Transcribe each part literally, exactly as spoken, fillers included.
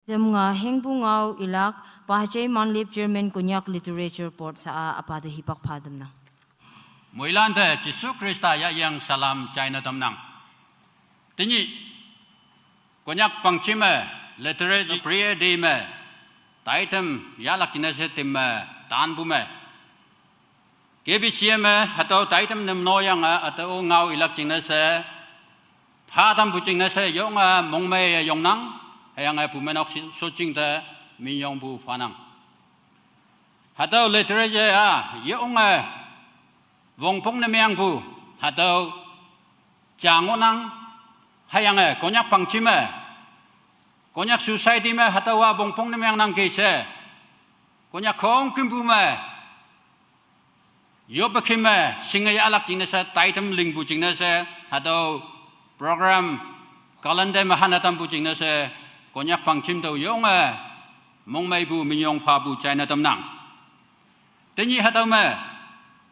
Dem nga hengpu ngao ilak, Pahachei Manlip Chairman Konyak Literature Board sa a apa te hipak pha dem nang. Moilan te Jisu Krista ya yang salam china dem nang. Tinyi, Konyak pangchim me, literature prayer day me, taitem yalak china se tim me, tanpu me. K B C M me, hatau taitem nem no yang a, atau ngao ilak china se, pha tam pu china se, yong a mongmei yong nang, hayang a pu menok si, so ching te, min yong pu pha nang. Hatau literature a, yong a, wongpong ne miang pu, hatau chang o nang, hayang a, Konyak pangchim me, Konyak society me, hatau a wongpong ne miang nang ke se, Konyak khong kimpu me, yo pakhim me, singa ya alak ching ne se, taitem ling pu ching ne se, hatau program, calendar me hana tam pu ching ne se, Konyak pangchim tau yong a, mongmei pu, min yong pha pu, china tam nang. Tinyi hatau me,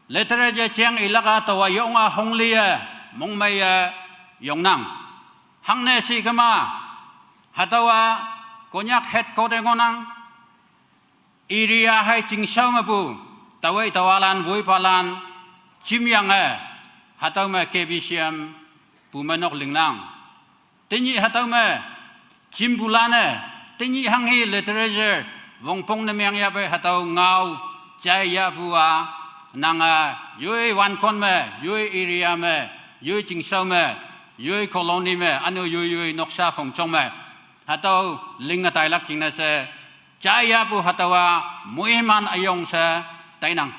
literature chang ilak a tawa yong a hongli a, mongmei a, yong nang. Hang ne si kama, hatau a, Konyak headquarter ngo nang, area hai ching sao me pu, tawai tawalan, woi palan, chim yang a, hatau me K B C M, pu menok ling nang. Tinyi hatau me, chim pu lan e, tinyi hang hi literature, wongpong ne miang ya pe hatau ngao, chai ya pu a, nang a, yoi wan kon me, yoi area me, yoi ching sao me, yoi colony me, anu yoi yoi noksa phong chong me, hatau ling a tailak ching ne se, chai ya pu hatau a, muiman ayong se, tai nang.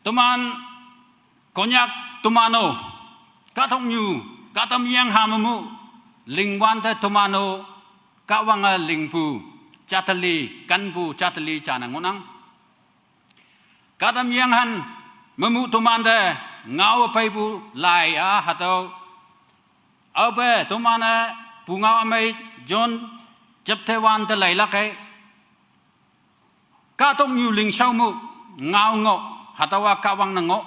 Teman, Konyak teman o, katong nyu, katam yang ha memu, lingwan te teman o, kawang a lingpu, chatali, kanpu, chatali chana ngo nang. Katam yang han, memu teman te, ngao pai pu, lai a, hatau. Au pe, teman a, pu ngao amei, John, chapter one te lai lak e. Katong nyu ling sao mu, ngao ngo, hatau a kawang na ngo.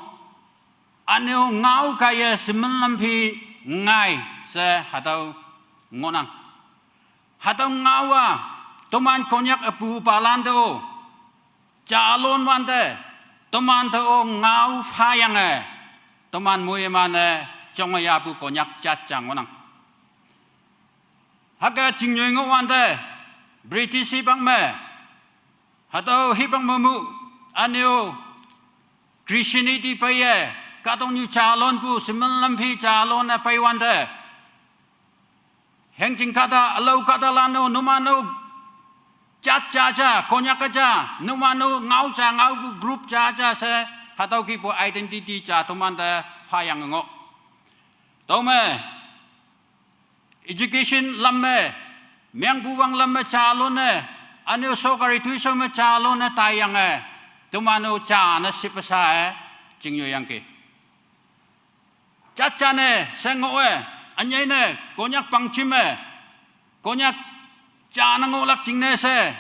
Aneo ngao kaya simen lampi ngai se hatau ngo nang. Hatau ngao a, teman Konyak apu palan te o. Chalon wan te, teman te o ngao pha yang e. Teman mui man e, chong ya pu Konyak chat chang ngo nang. Haka ching nyoi ngo wan te, British hipang me, hatau hipang memu, aneo, Christianity pai e, katong nyu chalon pu, simen lampi chalon e pai wan te. Heng ching kata, alau kata lano, numano, chat cha cha, Konyak cha, numano, ngao cha, ngao pu group cha cha se, hatau ki pu identity cha, teman te, pha yang ngo. Tau me, education lam me, miang pu wang lam me chalon e, aneo sokari tui so me chalon e tai yang e, tumano cha ne sipasa e, ching yo yang ke. Cha cha ne, se ngo e, anyai ne, Konyak pangchim e, Konyak cha ne ngo lak ching ne se,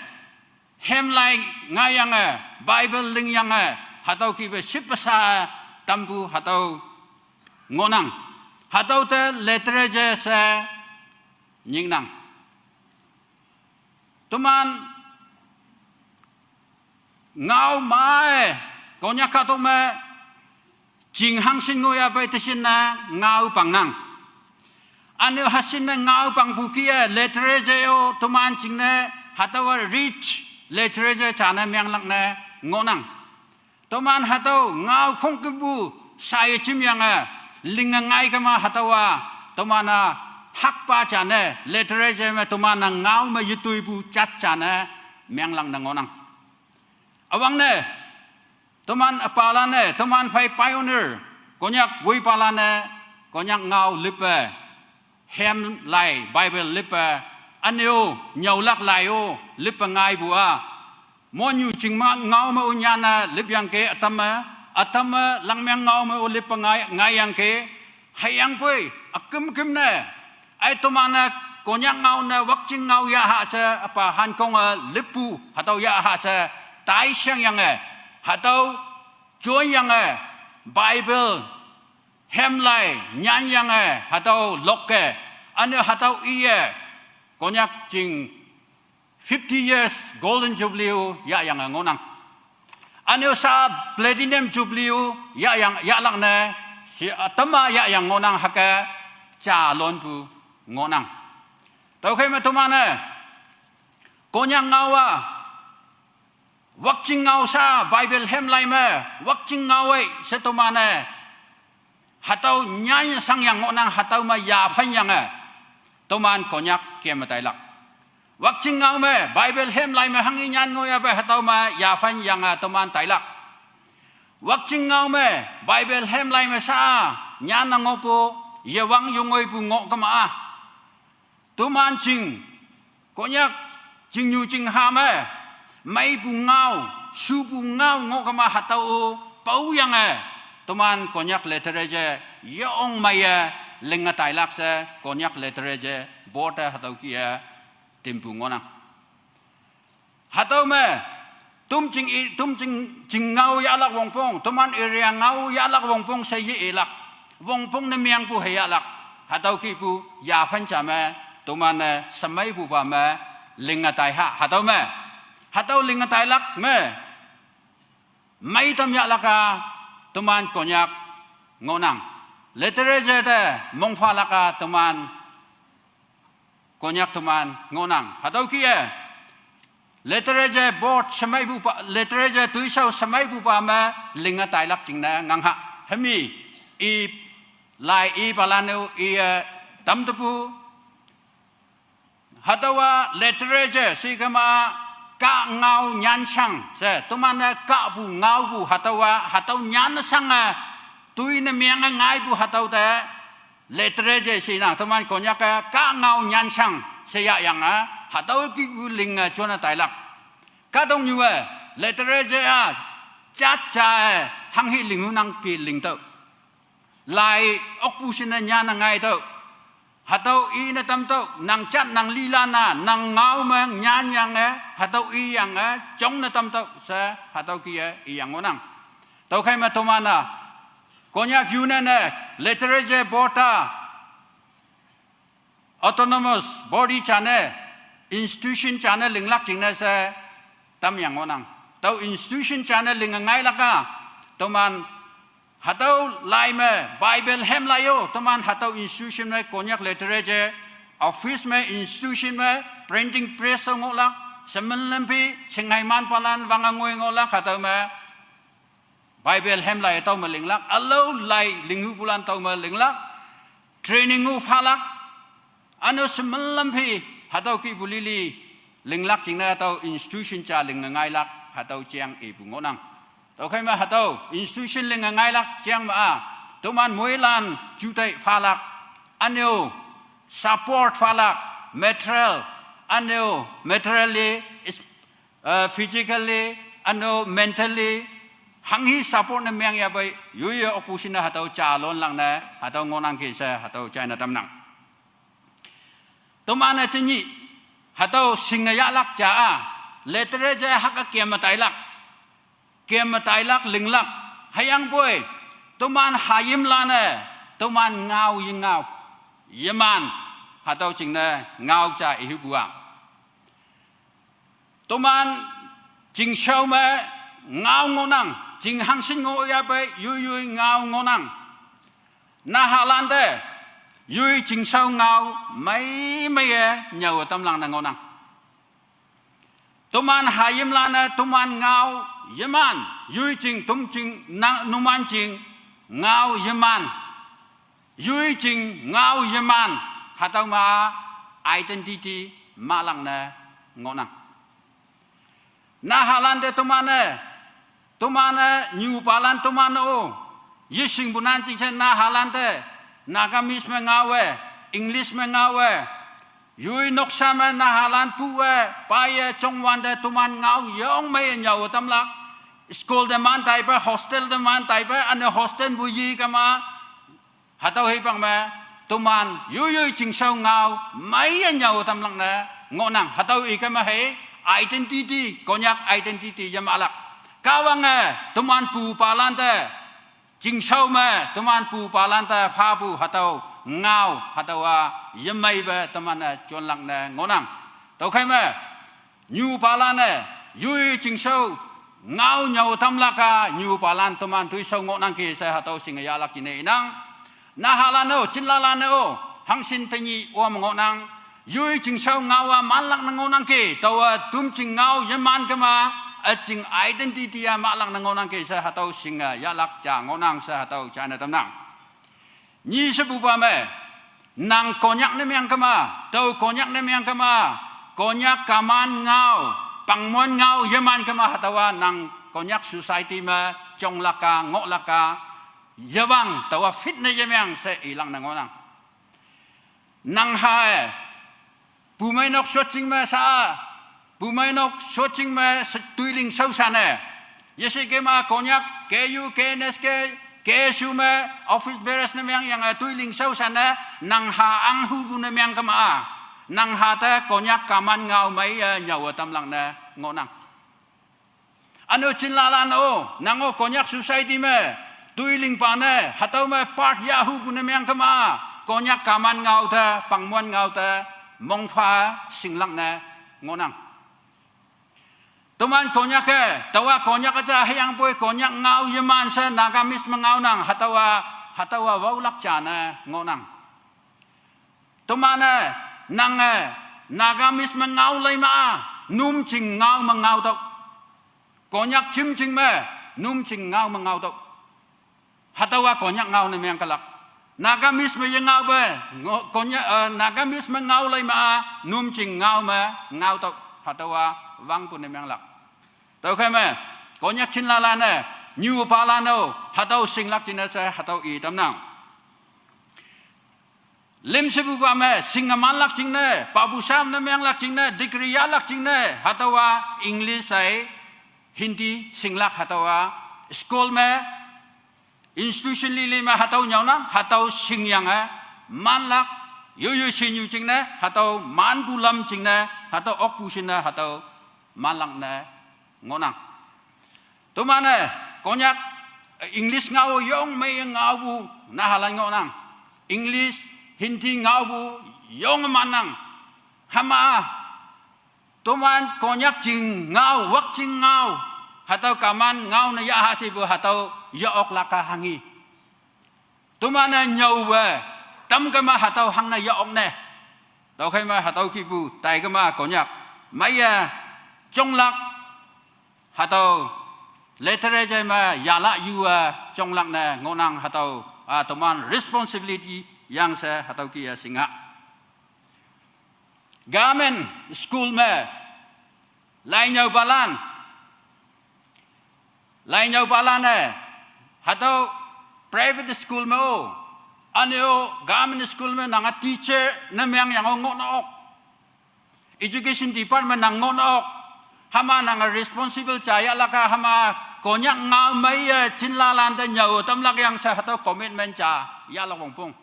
hem lai ngai yang e, Bible ling yang e, hatau ki pe sipasa e, tampu hatau ngo nang. Hatau te literature se nying nang. Tuman ngao mai, Konyak katok me, ching hang sin ngo ya pai te sin na ngao pang nang. Anu hasin na ngao pang pu ki e, literature yo, tuman ching ne, hatau rich literature cha ne, miang lak ne, ngo nang. Toman hatau ngau khongkebu sai chim yang e, ling ngai kama hatau a, toman a hakpa chane, literature me toman a ngau me yetui bu chat chane, miang lang na ngonang. Awang ne, toman apala ne, toman phai pioneer, Konyak wui pala ne, Konyak ngau lipe, hem lai, Bible lipe, aneu, nyaulak lai o, lipe ngai bu a. Mo nyu chingma ngau me u nyana lip yang ke atam me, atam me langmeng ngau me u lip ngai, ngai yang ke, hai yang pui, akim kim ne. Ai tomana Konyak ngau ne, wakching ngau ya ha se, apa han kong a lip pu, hatau ya ha se, tai siang yang e, hatau join yang e, Bible, hem lai, nyan yang e, hatau lok ke, ane hatau i e, Konyak jing fifty years Golden Jubilee u yahyange ngohnang. Üne-o sa Platinum Jubilee u yahyang, yahlak ne, shi atema yahyang ngohnang hüke jalonpu ngohnang. Tüokhei me toman-e Konyak ngao-a Wakching ngao sa Bible hemlai me, Wakching ngao-e she toman-e hatüo nyan shangyang ngohnang, hatüo me yaphanyange toman Konyak keme tailak. Wakching ngao me Bible hemlai me hanghi nyan ngohyape hatüo me yaphanyange toman tailak. Wakching ngao me Bible hemlai me sa nyan ngohpu, yewang yongoipu ngoh kema-a toman ching, Konyak chingnyu chingha me meipu ngao, shupu ngao ngoh kema hatüo-o paoyange toman Konyak literature yeong meiye linge tailak she Konyak Literature Board-e hatüo kih-e timpu ngohnang. Hatüo me, tomching i, tomching, ching ngao yahlak wongpong, toman area ngao yahlak wongpong she ye-ilak. Wongpong ne mengpu heyahlak. Hatüo kihpu yaphan ja me, toman-e shemeipupa me linge taiha. Hatüo me, hatüo linge tailak me meitam yahlak-a toman Konyak ngohnang. Literature te mongphalak-a toman Konyak toman ngohnang. Hatüo kih-e Literature Board shemeipupa, Literature toishao shemeipupa me linge tailak jingne ngangha. Hümi i, lai ipalan-o iye tamtepu, hatüowa Literature she kema kah ngao nyanshang she toman-e kahpu ngaopu hatüowa hatüo nyanshange toi ne menge ngaipu hatüo te Literature she nang, toman Konyak-e kah ngao nyanshang she yahyange hatüo kihpu linge jone tailak. Kahtoknyu-e Literature-a jat ja-e hanghi linghunangki lingtüoh. Lai okpu shinne nyanne ngaitüoh. Hatüo i ne tamtüoh, nang jat nang lilan-a, nang ngao me nyanyange, hatüo iyange jongne tamtüoh she hatüo kih-e iyang ngohnang. Tüokhei me toman-a Konyak Union-e Literature Board-a autonomous body jane, institution jane linglak jingne she tamyang ngohnang. Tüo institution jane linge ngailak-a toman hatüo lai me Bible hemlai-o toman hatüo institution me Konyak Literature office me, institution me printing press-o ngohlak, shemen lampi shingheimanpalan wange ngoi ngohlak, hatüo me Bible hemlai tüo me linglak, ülao lai linghupulan tüo me linglak, training-o phalak, üne-o shemen lampi hatüo kihpu lili linglak jingne hatüo institution ja linge ngailak hatüo jeng ipu ngohnang. Tüokhei me hatüo institution linge ngailak jeng me-a toman moilan juteih phalak, üne-o support phalak, material, üne-o materially, physically, üne-o mentally, hanghi support ne meng yahpei, yoiye okpu shinne hatüo jalonlak ne hatüo ngohnangki she hatüo jaine tamnang. Toman-e tenyih hatüo shinge yahlak ja-a, Literature hüke keme tailak, keme tailak linglak, hüyangpoi toman hayimlan-e toman ngao yengao, yeman, hatüo jingne ngao ja ihupu-a toman chingshao me ngao ngohnang, ching hangshin ngohyahpei yoiyoi ngao ngohnang. Nahalante yoi chingshao ngao mei meiye nyüo tamlak ne ngohnang. Toman hayimlan-e toman ngao yeman, yoi ching, tom ching, na, numan ching ngao yeman, yoi ching ngao yeman, hatüo me identity mahlak ne ngohnang. Nahalante toman-e, toman-e nyupalan toman-o yeshingpu nan jing she nahalante Nagamese me ngaowe, English me ngaowe, yoi noksa me nahalan puwe paiye jongwante toman ngao yong meiye nyüo tamlak. School te man taipe, hostel te man taipe, üne hostel pu yi kema hatüo hipak me toman yoiyoi chingshao ngao meiye nyüo tamlak ne ngohnang. Hatüo ikema hei identity, Konyak identity yemahlak. Kahwange toman pupalante chingshao me toman pupalante phapu hatüo ngao, hatüowa yemeipe teman-e jonlak ne ngohnang. Tüokhei me, nyupalan-e, yoi chingshao, ngao nyüo tamlak-a, nyupalan teman toishao ngohnangki she hatüo shinge yahlak jingne inang. Nahalan-o, chinlalan-o, hangshin tenyih om ngohnang. Yoi chingshao ngao-a manlak ne ngohnangki, taowa tümjing ngao yeman kema, üjing identity-a mahlak ne ngohnangki she hatüo shinge yahlak ja ngohnang she hatüo jaine tamnang. Nyi shepupa me, nang Konyak ne meng kema, tao Konyak ne meng kema, Konyak kaman ngao, pangmon ngao yeman kema hatüowa nang Konyak society me, jonglak-a, ngohlak-a, yewang, taowa fit ne yemeng she ilak ne ngohnang. Nang hae, pumeinok shotjing me sha, pumeinok shotjing me she toiling shaoshan-e. Yeshe kema Konyak, K U, K N S K, K S U me, office bearers ne mengyange toiling shaoshan-e, nang ha ahnghupu ne meng kema-a. Nang hate Konyak kaman ngao meiye nyüowe tamlak ne ngohnang. Üne-o chinlalan-o, nang-o Konyak society me, toilingpa ne, hatüo me part yahhupu ne meng kema, Konyak kaman ngao te, pangmon ngao te, mongpha shinglak ne ngohnang. Teman Konyak-e, taowa Konyak ja hüyangpoi Konyak ngao yeman she Nagamese me ngaonang, hatüowa, hatüowa waolak ja ne ngohnang. Teman-e, nange, Nagamese me ngao lei ma-a, num jing ngao me ngao tüoh. Konyak jim jing me, num jing ngao me ngao tüoh. Hatüowa Konyak ngao ne meng kalak. Nagamese me yengaope, ngo-, Konyak, eh, Nagamese me ngao lei ma-a, num jing ngao me ngao tüoh. Hatüowa wangpu ne menglak. Tüokhei me, Konyak chinlalan-e, nyupalan-o, hatüo shinglak jingne she, hatüo i tamnang. Limshepupa me, shinge manlak jingne, papu sham ne menglak jingne, degree yahlak jingne, hatüowa English hei, Hindi shinglak hatüowa, school me, institution lili me hatüo nyüonang, hatüo shingyange, manlak, yoiyoi shinyu jingne, hatüo manpu lam jingne, hatüo okpu shinne, hatüo manlak ne ngohnang. Teman-e, Konyak, eh, English ngao yong mei ngaopu nahalan ngohnang. English, Hindi ngaopu yong mannang. Hüma, teman Konyak jing ngao, wak jing ngao. Hatüo kaman ngao ne yaha shepu hatüo ye-oklak-a hanghi. Teman-e nyüowe, tamkema hatüo hangne ye-ok ne. Tüokhei me hatüo kihpu, taikema Konyak. Meiye, jonglak, hatüo, literature me, yahlak yuwe, jonglak ne, ngohnang hatüo, a, teman responsibility, yang she hatüo kih-e shinga. Government school me, lainyüopalan, lainyüopalan-e, hatüo private school me-o, üne-o government school me nange teacher ne mengyange ngohne ok. Education department nang ngohne ok. Hüma nange responsible ja yahlak-a hüma Konyak ngao meiye chinlalan te nyüo tamlak yang she hatüo commitment ja yahlak wongpong.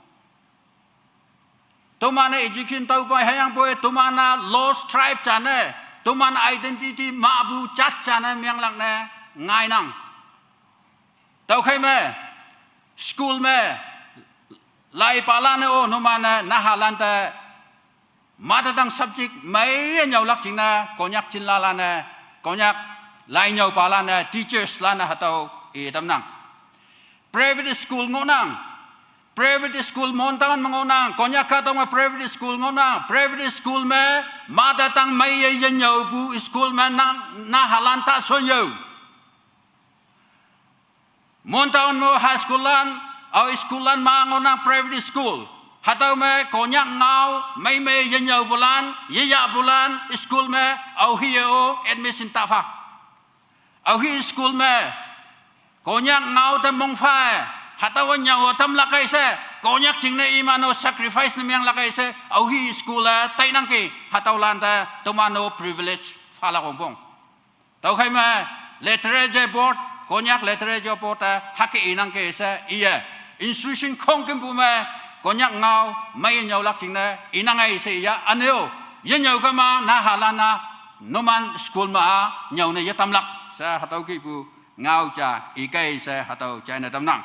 Teman-e education taopa hüyangpoi teman-a lost tribe jane, teman identity mahpu jat jane menglak ne ngainang. Tüokhei me, school me, laipalan-e-o numan-e nahalan te, mother tongue subject meiye nyüolak jingne, Konyak chinlalan-e, Konyak lainyüopalan-e, teachers lan-e hatüo i tamnang. Private school ngohnang. Private school Mon town me ngohnang. Konyak kahtok me private school ngohnang. Private school me mother tongue meiye yenyüopu school me nang nahalan ta shonyüo. Mon town me high school lan, ao school lan ma ngohnang private school. Hatüo me Konyak ngao, mei mei yenyüopulan, yeyahpulan, school me, aohi-e-o, admission ta pha. Aohi school me, Konyak ngao te mongpha-e, hatüowa nyüo tamlak kei she, Konyak jingne iman-o sacrifice ne menglak kei she, aohi school-e tainangki, hatüolan te, teman-o privilege phalak wongpong. Tüokhei me, literature board, Konyak literature board-e, hüke inangki she, iye. Institution khongkümpu me, Konyak ngao, meiye nyüolak jingne, inang-e she iye, üne-o, yenyüo kema, nahalan-a, numan school me-a, nyüone yetamlak, she hatüo kihpu, ngao ja, ikei she hatüo jaine tamnang.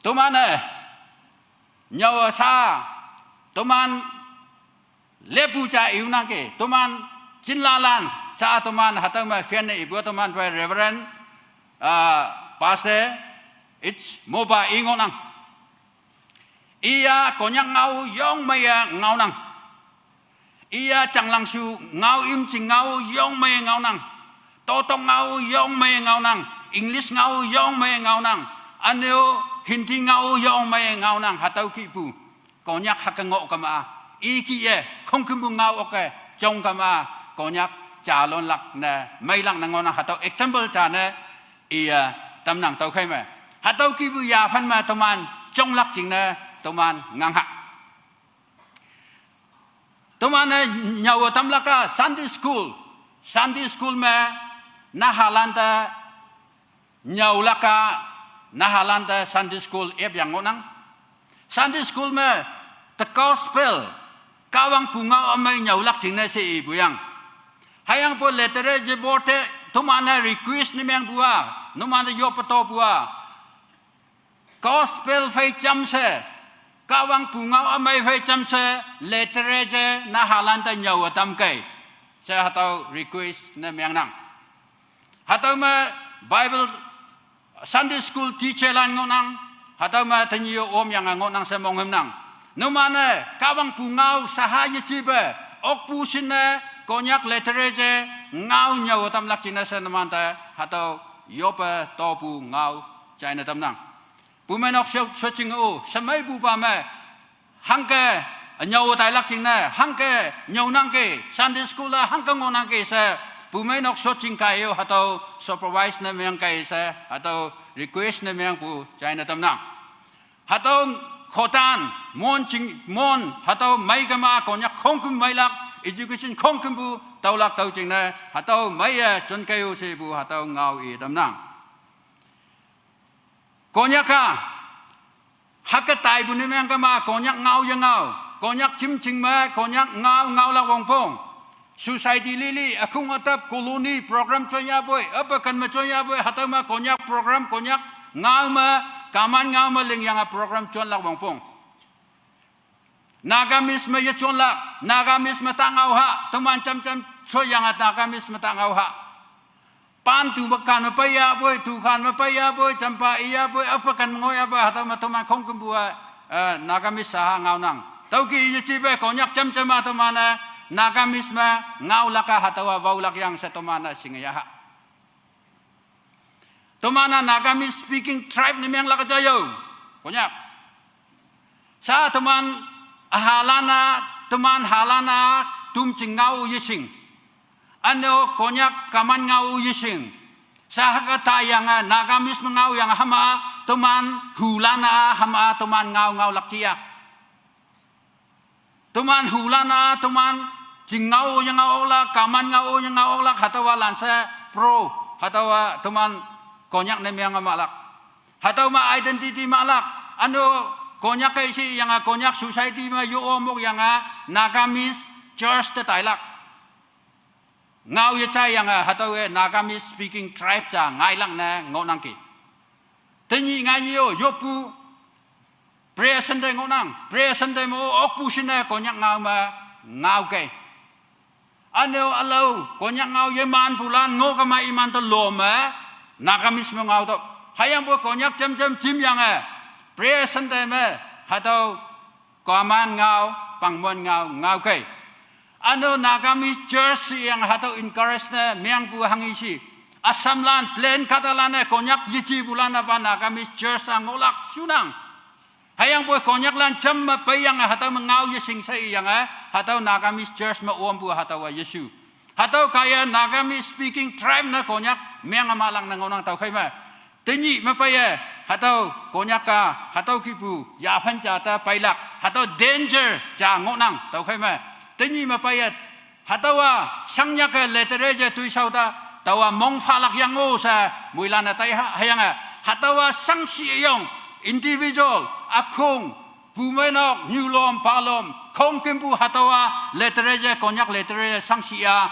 Teman-e, nyüosa, toman lepu ja iunangke, toman jinlalan, sa toman hatüo me fan-e ipu toman phei Reverend, ah, Pastor, H Mopa i ngohnang. Iya Konyak ngao yong meiye ngaonang. Iya Changlangshu ngao imching ngao yong meiye ngaonang. Totok ngao yong meiye ngaonang. English ngao yong meiye ngaonang. Üne-o Hindi ngao yong meiye ngaonang. Hatüo kihpu Konyak hüke ngoh kema-a, i kih-e khongkümpu ngao oke jong kema-a, Konyak jalonlak ne meilak ne ngohnang. Hatüo example ja ne iye tamnang. Tüokhei me hatüo kihpu yaphan me toman jonglak jingne toman ngangha. Toman-e nyüo tamlak-a Sunday school, Sunday school me nahalante nyüolak-a, nahalante Sunday school epyang ngohnang. Sunday school me the gospel, Kahwang pungao ümei nyüolak jingne she ipuyang. Hüyangpoi literature board te toman-e request ne mengpu-a, numante yoppe topu-a, gospel phei jamshe, Kahwang pungao ümei phei jamshe, literature nahalante nyüowe tamkei, she hatüo request ne mengnang. Hatüo me Bible Sunday school teacherlan ngohnang, hatüo me tenyih-o omyange ngohnang she monghümnang. Numan-e Kahwang pungao saha yejipe, okpu shinne Konyak literature ngao nyüowe tamlak jingne she numante hatüo yoppe topu ngao jaine tamnang. Bumeinok sho-, shotjing-o, shemeipupa me, hangke, nyüo tailak jingne, hangke, nyüonangke, Sunday school-a hangke ngohnangke she, bumeinok shotjing kaiye-o, hatüo supervise ne mengkei she, hatüo request ne mengpu jaine tamnang. Hatüo khotan, mon jing, mon, hatüo mei kema Konyak khongküm meilak, education khongkümpu taolak tüo jingne, hatüo meiye jonkei-o shepu hatüo ngao i tamnang. Konyak-a, hüke taipu ne meng kema Konyak ngao ye ngao, Konyak jimjing me Konyak ngao ngaolak wongpong. Society lili, ükhung ütap, colony, program jon yahpoi, üpe ken me jon yahpoi, hatüo me Konyak program, Konyak ngao me, Kaman ngao me lingyange program jonlak wongpong. Nagamese me yejonlak, Nagamese me ta ngao ha, teman jam jam shoyange Nagamese me ta ngao ha. Pan tu me kan me pei yahpoi, tu kan me pei yahpoi, jampa i yahpoi, üpe ken me ngoi yahpoi, hatüo me teman khongkümpu-a, eh, Nagamese saha ngaonang. Tüoke yejipe Konyak jam jam-a teman-e, Nagamese me ngaolak-a hatüowa waolak yang she teman-e shinge yaha. Teman-a Nagamese speaking tribe ne menglak ja yo. Konyak. Sa teman halan-a, teman halan-a, tum jing ngao yeshing. Üne-o Konyak Kaman ngao yeshing. Sa hüke tayange Nagamese me ngaoyange hama, teman hulan-a hama, teman ngao ngaolak jia. Teman hulan-a, teman jing ngao ye ngao oklak, Kaman ngao ye ngao oklak, hatüowa lanshe pro, hatüowa teman Konyak ne menge mahlak. Hatüo me identity mahlak. Üne-o Konyak kei sheyange Konyak society me yo-o mokyange Nagamese church te tailak. Ngao yejaiyange hatüowe Nagamese speaking tribe ja ngailak ne ngohnangki. Tenyih ngai nyi-o yoppu prayer center ngohnang. Prayer center me-o okpu shinne Konyak ngao me ngaokei. Üne-o ülao Konyak ngao yemanpulan ngoh kema imante lo me Nagamese me ngao tüoh. Hüyangpoi Konyak jam jam jimyange prayer center me hatüo Kaman ngao, Pangmon ngao ngaokei. Üne-o Nagamese church sheyange hatüo encourage ne mengpu hanghe she, Assamlan, plain kahtalan-e Konyak yejipulan-e pa Nagamese church-a ngohlak shunang. Hüyangpoi Konyaklan jam me peiyange hatüo me ngao yeshing she iyange, hatüo Nagamese church me ompu hatüowa yeshu. Hatüo kaiye Nagamese speaking tribe ne Konyak menge mahlak ne ngohnang. Tüokhei me tenyih me peiye, hatüo Konyak-a, hatüo kihpu yaphan ja te peilak, hatüo danger ja ngohnang. Tüokhei me tenyih me peiye, hatüowa shangnyak-e literature toishao ta, taowa mongphalak yang-o she moilan-e taiha. Hüyange hatüowa shangshih üyong, individual, ükhong, bumeinok, nyulom palom, khongkümpu hatüowa literature, Konyak literature shangshih-a,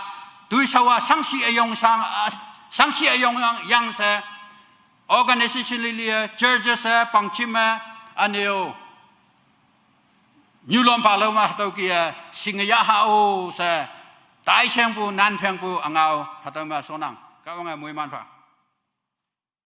toishao-a shangshih üyong shang, ah, shangshih üyong yang, yang she, organization lili-e, churches-e, pangjim-e, üne-o Nyulom pha lüma hatüo kih-e shinge yah ha-o she, taishengpu nanphengpu üngao hatüo me shonnang. Kahwange moiman pha.